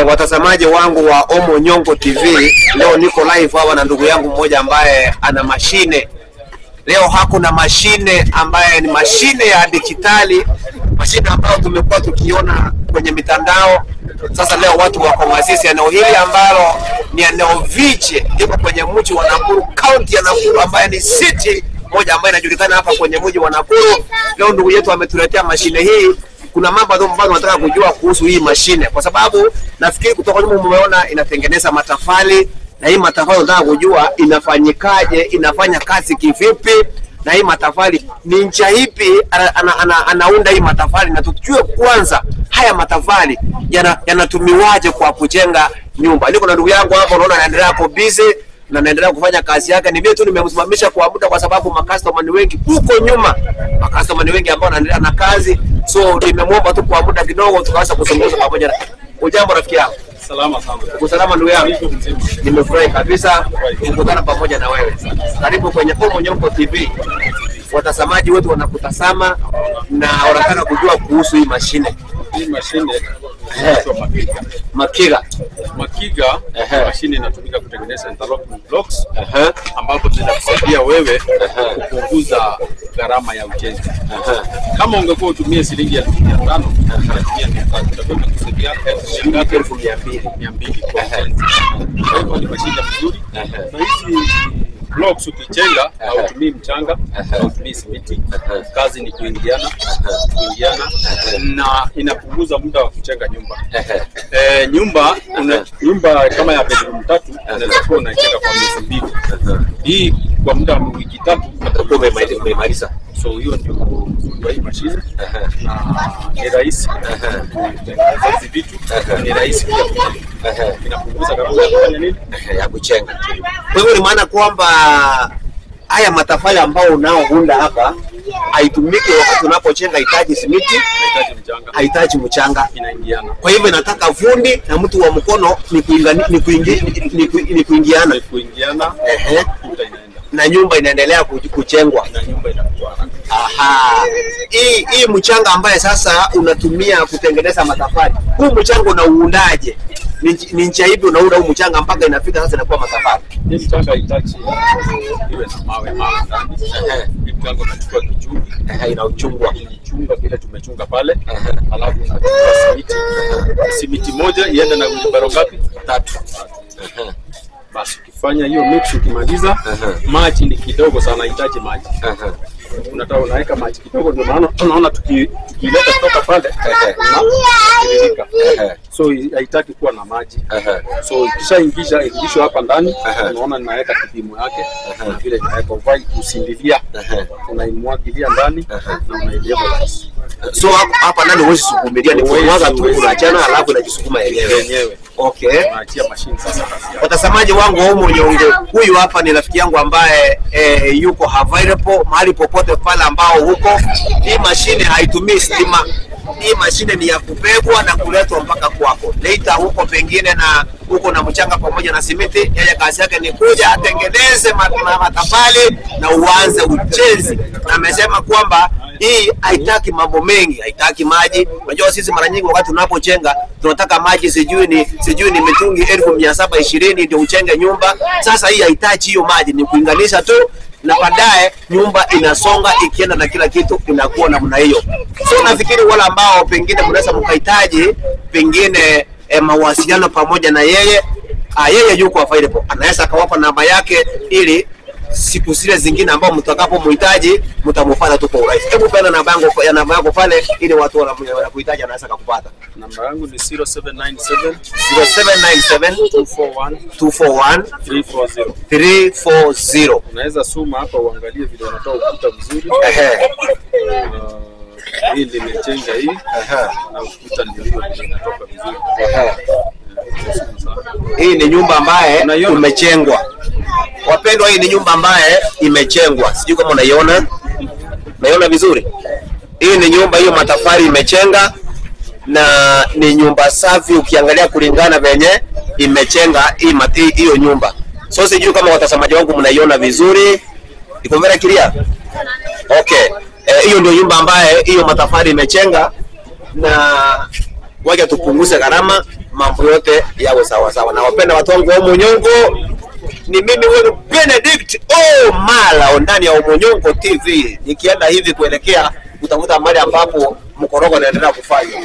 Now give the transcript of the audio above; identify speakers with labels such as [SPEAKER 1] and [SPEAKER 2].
[SPEAKER 1] Watazamaji wangu wa Omo Nyongo TV, leo niko live hapa na ndugu yangu mmoja ambaye ana mashine. Leo hakuna mashine ambaye ni mashine ya dijitali, mashine ambayo tumekuwa tukiona kwenye mitandao. Sasa leo watu wako Masisi, eneo hili ambalo ni eneo Viche, liko kwenye mji wa Nakuru, kaunti ya Nakuru ambaye ni city moja ambayo inajulikana hapa kwenye mji wa Nakuru. Leo ndugu yetu ametuletea mashine hii. Kuna mambo ambayo nataka kujua kuhusu hii mashine, kwa sababu nafikiri kutoka nyuma umeona inatengeneza matofali, na hii matofali nataka kujua inafanyikaje, inafanya kazi kivipi, na hii matofali ni ncha ipi anaunda hii matofali, na tujue kwanza haya matofali yanatumiwaje kwa kujenga nyumba. Niko na ndugu yangu hapa, unaona anaendelea kwa busy na anaendelea kufanya kazi yake. Ni mimi tu nimemsimamisha kwa muda kwa sababu makastoma ni wengi huko nyuma, makastoma ni wengi ambao wanaendelea na kazi, so nimemwomba tu kwa muda kidogo tukaweza kuzungumza pamoja. Ujambo rafiki yangu?
[SPEAKER 2] Salama sana.
[SPEAKER 1] Uko salama ndugu yangu? Nimefurahi kabisa kukutana pamoja na wewe. Karibu kwenye Omo Nyongo TV. Watazamaji wetu wanakutazama na wanataka kujua kuhusu hii mashine.
[SPEAKER 2] Hii mashine inaitwa Makiga.
[SPEAKER 1] Makiga.
[SPEAKER 2] Makiga mashine inatumika kutengeneza interlocking blocks ambapo zinakusaidia wewe kupunguza gharama ya ujenzi. Kama ungekuwa utumie shilingi 500, utatumia 300, utakuwa unakusaidia shilingi 200,000 kwa ujenzi. Kwa hivyo ni mashine nzuri. Na hizi blocks ukijenga hautumii mchanga, hautumii simiti. Kazi ni kuingiana na inapunguza muda wa kujenga nyumba. Nyumba kama ya bedroom 3 unaweza kuwa unajenga kwa miezi 2. Hii kwa muda wa wiki 3
[SPEAKER 1] utakuwa umemaliza.
[SPEAKER 2] So hiyo ndio uzuri wa hii mashine, na ni rahisi kutengeneza hizi vitu, ni rahisi pia kujenga. Inapunguza gharama ya kufanya nini?
[SPEAKER 1] Ya kujenga. Kwa hivyo ni maana kwamba haya matofali ambao unaounda hapa haitumiki wakati unapojenga, haitaji simiti, haitaji mchanga,
[SPEAKER 2] inaingiana.
[SPEAKER 1] Kwa hivyo inataka fundi na mtu wa mkono ni kuingiana.
[SPEAKER 2] Ni kuingiana.
[SPEAKER 1] Na nyumba inaendelea kujengwa.
[SPEAKER 2] Na nyumba inakuwa.
[SPEAKER 1] Aha. Hii mchanga ambaye sasa unatumia kutengeneza matofali, huu mchanga unauundaje? Ni ncha ipi unaunda huu mchanga mpaka inafika sasa inakuwa matofali?
[SPEAKER 2] Hii mchanga haitaji iwe na mawe ndani. Hii mchanga unachukua kichungi,
[SPEAKER 1] inauchungwa.
[SPEAKER 2] Inachunga kile tumechunga pale. Alafu unachukua simiti. Simiti moja iende na wheelbarrow ngapi?
[SPEAKER 1] 3.
[SPEAKER 2] Basi ukifanya hiyo mix ukimaliza, maji ni kidogo sana, haitaji maji. Unataka unaweka maji kidogo, ndio maana unaona tukileta kutoka pale inatiririka. So haitaki kuwa na maji. So ikishaingisha ingishwa hapa ndani, unaona ninaweka kipimo yake na vile inaweka uvai kusindilia, unaimwagilia ndani na unailevel.
[SPEAKER 1] So hapa ndani huwezi sukumilia, ni kumwaga tu, unaachana alafu inajisukuma yenyewe. Okay.
[SPEAKER 2] Unaachia mashine sasa kazi yake.
[SPEAKER 1] Watazamaji wangu wa Omo Nyongo, huyu hapa ni rafiki yangu ambaye yuko available mahali popote pale ambao huko. Hii mashine haitumii stima. Hii mashine ni ya kupegwa na kuletwa mpaka kwako. Leta huko pengine na huko na mchanga pamoja na simiti. Yeye kazi yake ni kuja atengeneze matofali na uanze ujenzi. Na amesema kwamba hii haitaki mambo mengi, haitaki maji. Unajua sisi mara nyingi wakati tunapojenga tunataka maji, sijui ni mitungi 1720 ndio uchenge nyumba. Sasa hii haitaji hiyo maji, ni kuinganisha tu na baadaye nyumba inasonga ikienda na kila kitu inakuwa namna hiyo. So nafikiri wale ambao pengine mnaweza mkahitaji pengine mawasiliano pamoja na yeye, yeye yuko available, anaweza akawapa namba yake ili siku zile zingine ambao mtakapomuhitaji mtamfuata tu kwa urahisi. Hebu peana namba yako pale ili watu wanakuhitaji anaweza kukupata.
[SPEAKER 2] Namba yangu ni 0797
[SPEAKER 1] 0797
[SPEAKER 2] 241
[SPEAKER 1] 241
[SPEAKER 2] 340
[SPEAKER 1] 340.
[SPEAKER 2] Unaweza soma hapa uangalie vile unatoa ukuta vizuri. Hii limechenga hii na ukuta ndio hiyo inatoka vizuri.
[SPEAKER 1] Hii ni nyumba ambaye imechengwa. Wapendwa, hii ni nyumba ambaye imechengwa. Sijui kama unaiona. Unaiona vizuri? Hii ni nyumba hiyo matofali imechenga na ni nyumba safi ukiangalia kulingana venye imechenga hii mati hiyo nyumba. So sijui kama watazamaji wangu mnaiona vizuri. Iko very clear? Okay. Hiyo ndio nyumba ambaye hiyo matofali imechenga na Wacha tupunguze gharama, mambo yote yawe sawa sawa. Na wapenda watu wangu wa Omonyongo, ni mimi wenu Benedict Omala ndani ya Omonyongo TV, nikienda hivi kuelekea kutafuta mahali ambapo mkorogo unaendelea kufanywa.